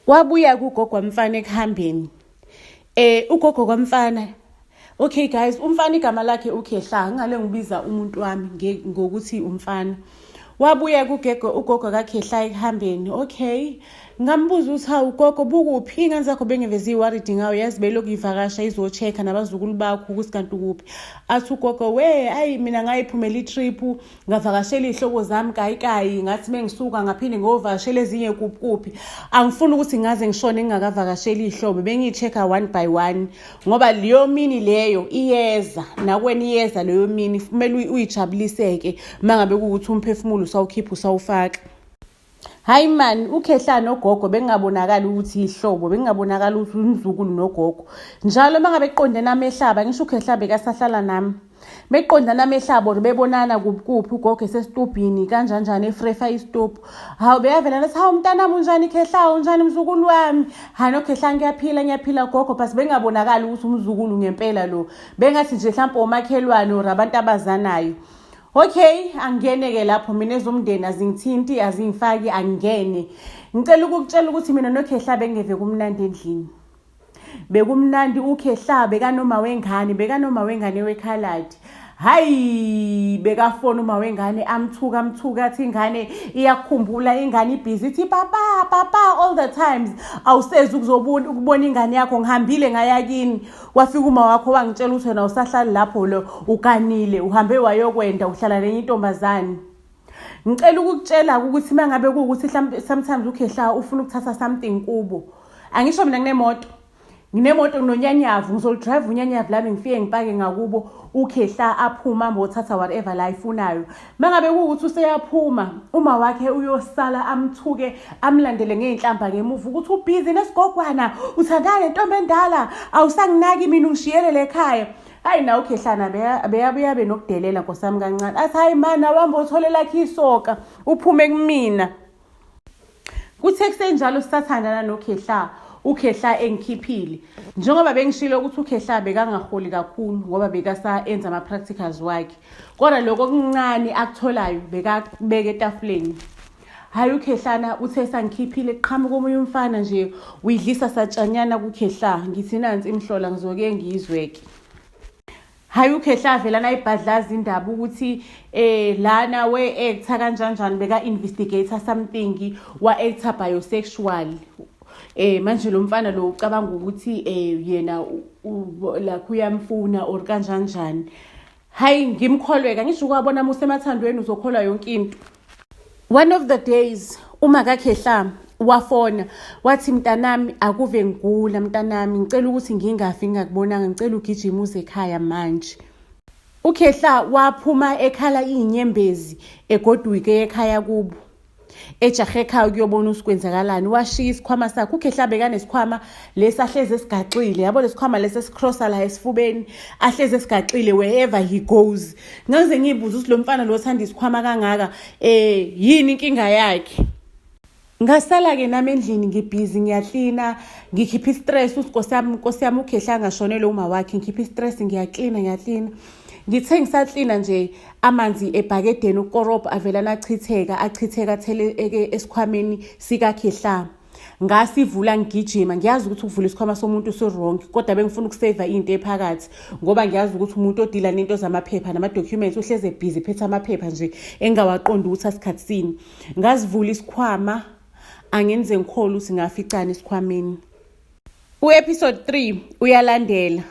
Wabuya kugogo kwamfana ekuhambeni. Ugogo kwamfana. Okay guys, umfana igama lakhe uKhehla, ngale ngibiza umuntu wami ngokuthi umfana. Wabuya kugego ugogo kaKhehla ekuhambeni. Okay. Ngambuza ukuthi hawu gogo bukuphi iy'ngane zakho bengeve ziyi-worried ngawo yazi belokhu ivakasha izo-check-a nabazukulu bakho ukuthi kanti ukuphi. Athi ugogo we ayi mina ngayiphumela i-trip ngavakashela iy'hlobo zami kayi kayi ngathi mengisuka ngaphinde ngiyovakashela ezinye kuphi kuphi. Angifuni ukuthi ngaze ngishone ngingakavakasheli iy'hlobo bengiyi-check-a one by one ngoba leyo mini leyo iyeza nakwena iyeza leyo mini kumele uyijabuliseke uma ngabe kuwukuthi umphefumulo usawukhipha usawufaka. Hayi man, uKhehla nogogo bengingabonakali ukuthi ihlobo, bengingabonakali ukuthi umzukulu nogogo. Njalo uma ngabe kuqondene amehlaba, ngisho uKhehla bekasahlala nami. Beqondana amehlabo or bebonana kuphi kuphi ugogo esesitubhini kanjanjani efrefa isitubhu. Hawu beyavela nathi hawu mntanami unjani Khehla, unjani mzukulu wami? Hayi noKhehla ngiyaphila ngiyaphila gogo but bengingabonakali ukuthi umzukulu ngempela lo. Bengathi nje mhlawumbe omakhelwane or abantu abazanayo. Okay, angene-ke lapho mina ezomndeni azingithinti azingifaki angene. Ngicela ukukutshela ukuthi mina noKhehla bengeve kumnandi endlini. Bekumnandi uKhehla bekanoma wengane, bekanoma wengane wekhaladi. Hayi bekafona uma wengane amthuka amthuka athi ingane iyakukhumbula ingane ibhizi ithi papa papa all the times awusezi ukuzobona ukubona ingane yakho ngihambile ngaya kini wafika uma wakho wangitshela ukuthi wena usahlali lapho lo uganile uhambe wayokwenda uhlala nenye intombazane. Ngicela ukukutshela ukuthi uma ngabe kuwukuthi sometimes uKhehla ufuna ukuthatha something kubo. Angisho mina nginemoto. Nginemoto nginonyanyavu ngizolidrive unyanyavu lami ngifike ngipake ngakubo uKhehla aphume ahambe othatha whatever la ayifunayo. Uma ngabe kuwukuthi useyaphuma uma wakhe uyosala amthuke amlandele ngey'nhlamba ngemuva ukuthi ubhizi nesigogwana uthandana nentombi endala awusanginaki mina ungishiyele le ekhaya. Hayi nawe uKhehlana beyabuya benokudelela nkosi yami kancane. Athi hayi mani awuhambe uthole lakhe isoka uphume kumina. Kuthe kusenjalo sisathandana noKhehla, uKhehla engikhiphile. Njengoba bengishilo ukuthi uKhehla bekangaholi kakhulu ngoba bekasa enza ama-practicals wakhe. Kodwa lokho okuncane akutholayo bekakubeka etafuleni. Hhayi uKhehlana uthe sangikhiphile kuqhamuka omunye umfana nje uyidlisa satshanyana kuKhehla. Ngithi nansi imhlola ngizoke ngiyizweke. Hayi uKhehla avela nayibhadlaza indaba ukuthi lana we-actor kanjanjani beka-investigator something wa-actor bisexual. Manje lo mfana lo ucabanga ukuthi yena like uyamfuna or kanjanjani. Hayi ngimkholweka ngisho ukwabona musemathandweni uzokholwa yonke into. One of the days uma kaKhehla wafona wathi mntanami akuve ngigula mntanami ngicela ukuthi ngingafi ngingakubonanga ngicela ugijime uze ekhaya manje. UKhehla waphuma ekhala iy'nyembezi egoduke ekhaya kubo. Ejahe ekhaya ukuyobona ukuthi kwenzakalani washiya isikhwama sakhe uKhehla bekanesikhwama lesi ahlezi esigaxile yabo lesikhwama lesi esicrossa la esifubeni ahlezi esigaxile wherever he goes. Ngaze ngiyibuza ukuthi lo mfana lo othanda isikhwama kangaka yini inkinga yakhe. Ngasala-ke nami endlini ngibhizi ngiyaklina ngikhipha i-stress ukuthi nkosi yami nkosi yami uKhehla angashonelwe uma wakhe ngikhipha i-stress ngiyaklina ngiyaklina. Ngithe ngisaklina nje amanzi ebhakedeni ukorobho avelana achitheka achitheka athele esikhwameni sikaKhehla. Ngasivula ngigijima ngiyazi ukuthi ukuvula isikhwama somuntu si-wrong kodwa bengifuna ukuseva into ephakathi ngoba ngiyazi ukuthi umuntu odila nento zamaphepha nama-documents uhleze ebhizi ephethe amaphepha nje engawaqondi ukuthi asikhathi sini. Ngasivula isikhwama angenze ngikholwe ukuthi ngaficana esikhwameni. U-episode 3 uyalandela.